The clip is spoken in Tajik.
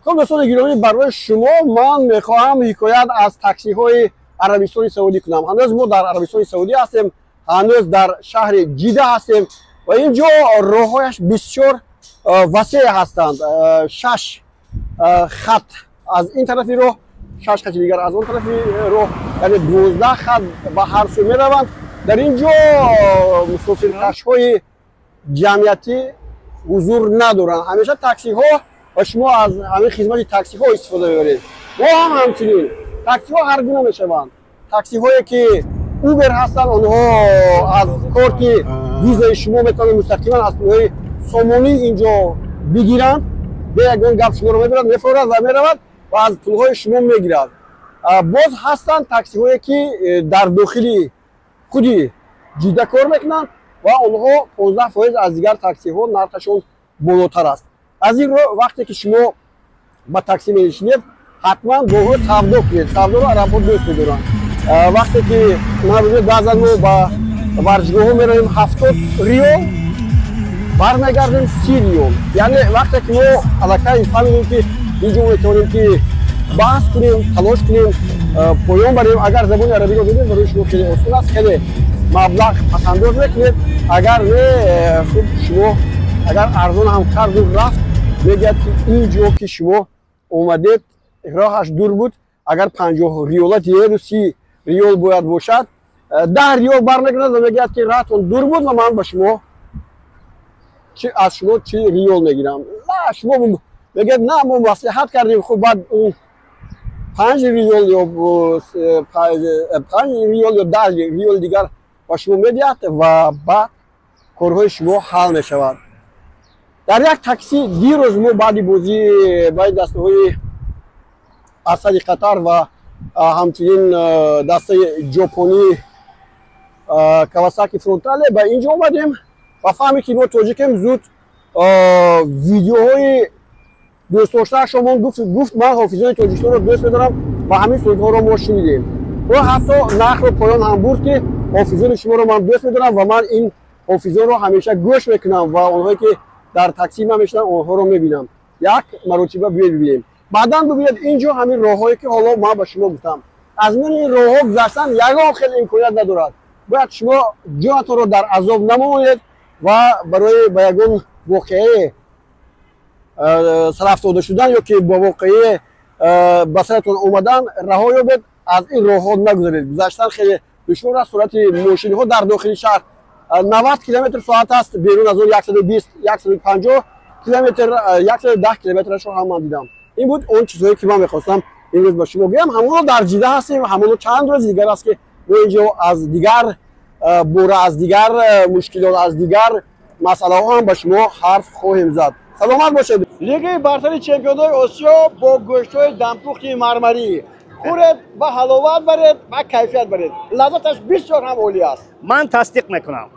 Хуб, дӯстони гиромӣ, барои шумо ман мехоҳам ҳикоят аз таксиҳои Арабистони Саудӣ кунам. Ҳанӯз мо дар Арабистони Саудӣ ҳастем, ҳанӯз дар шаҳри Ҷида ҳастем ва ин ҷо роҳҳояш бисёр васеъ ҳастанд. Шаш хат аз ин тарафи роҳ, шаш хати дигар аз он тарафи роҳ, яъне 12 хат ба ҳар сӯ мераванд. Дар ин ҷо мусофиркашҳои ҷамъиятӣ ҳузур надоранд. Ҳамеша таксиҳо ва шумо аз ҳамин хизмати таксиҳо истифода мебаред. Мо ҳам ҳамчунин. Таксиҳо ҳар гуна мешаванд. Таксиҳое ки Убер ҳастанд, онҳо аз корти визаи шумо метавонанд мустақиман аз пулҳои сомонӣ инҷо бигиранд, бе ягон гап шуморо мебарад, мефорад ва меравад ва аз пулҳои шумо мегирад. Боз ҳастанд таксиҳое ки дар дохили худи Ҷидда кор мекунанд ва онҳо 15% аз дигар таксиҳо нархашон болотар аст. Аз ин рӯ, вақте ки шумо ба таксӣ менишинед, ҳатман бо ӯ савдо кунед. Савдоро арабҳо дӯст медоранд. Вақте ки ман, баъзан мо ба варзишгоҳҳо меравем, 70 риёл, бармегардем, 30 риёл. Яъне вақте ки мо аллакай фаҳмидем, ки инҷо метавонем ки баҳс кунем, талош кунем, поён барем. Агар забони арабиро донед, барои шумо хеле осон аст, хеле маблағ пасандоз мекунед. Агар не, хуб, шумо агар арзон ҳам карду рафт, мегӯяд, ки ин ҷо ки шумо омадед, роҳаш дур буд. Агар 50 риёла диҳеду 30 риёл бояд бошад, 10 риёл бармекунад ва мегӯяд, ки роҳатон дур буд ва ман ба шумо аз шумо 40 риёл мегирам. Шумо мегӯяд: на, мо маслиҳат кардем. Хуб, баъд 5 риёл ё 5 риёл ё 10 риёл дигар ба шумо медиҳад ва баъд корҳои шумо ҳал мешавад. Дар як такси дирӯз мо баъди бозии байни дастаҳои Асади Қатар ва ҳамчунин дастаи ҷопонӣ Кавасаки Фронтале ба ин ҷо омадем ва фаҳмед, ки мо тоҷикем. Зуд видеоҳои дӯстдоштаашомон гуфт: ман ҳофизони Тоҷикистонро дӯст медорам ва ҳамин сурудҳоро мо шунидем. Ӯ ҳатто нархро поён ҳам бурд, ки ҳофизони шуморо ман дӯст медорам ва ман ин ҳофизонро ҳамеша гӯш мекунам ва онҳое ки дар такси ман мешинам, онҳоро мебинам. Як маротиба биёед, бибинем. Баъдан бибинед, ин ҷо ҳамин роҳҳое ки ҳоло ман ба шумо гуфтам, аз миёни ин роҳҳо гузаштан ягон хел имконият надорад. Бояд шумо ҷонатонро дар азоб намонед ва барои ба ягон воқеае сарафтода шудан ё ки ба воқеае ба саратон омадан раҳо ёбед, аз ин роҳҳо нагузаред. Гузаштан хеле душвор аст. Суръати мошинҳо дар дохили шаҳр 90 километр соат аст, берун аз он 120, 150 километр, 110 километрашро ҳам ман дидам. Ин буд он чизҳое ки ман мехостам имрӯз ба шумо гӯям. Ҳамоно дар Ҷида ҳастем, ҳамоно чанд рӯзи дигар аст, ки мо инҷо аз дигар бора, аз дигар мушкилот, аз дигар масъалаҳо ҳам ба шумо ҳарф хоҳем зад. Саломат бошед. Лигаи бартари чемпионои Осиё бо гӯштҳои дампухти мармарӣ хӯред ва ҳаловат баред ва кайфият баред. Лаззаташ бисёр ҳам олӣ аст. Ман тасдиқ мекунам.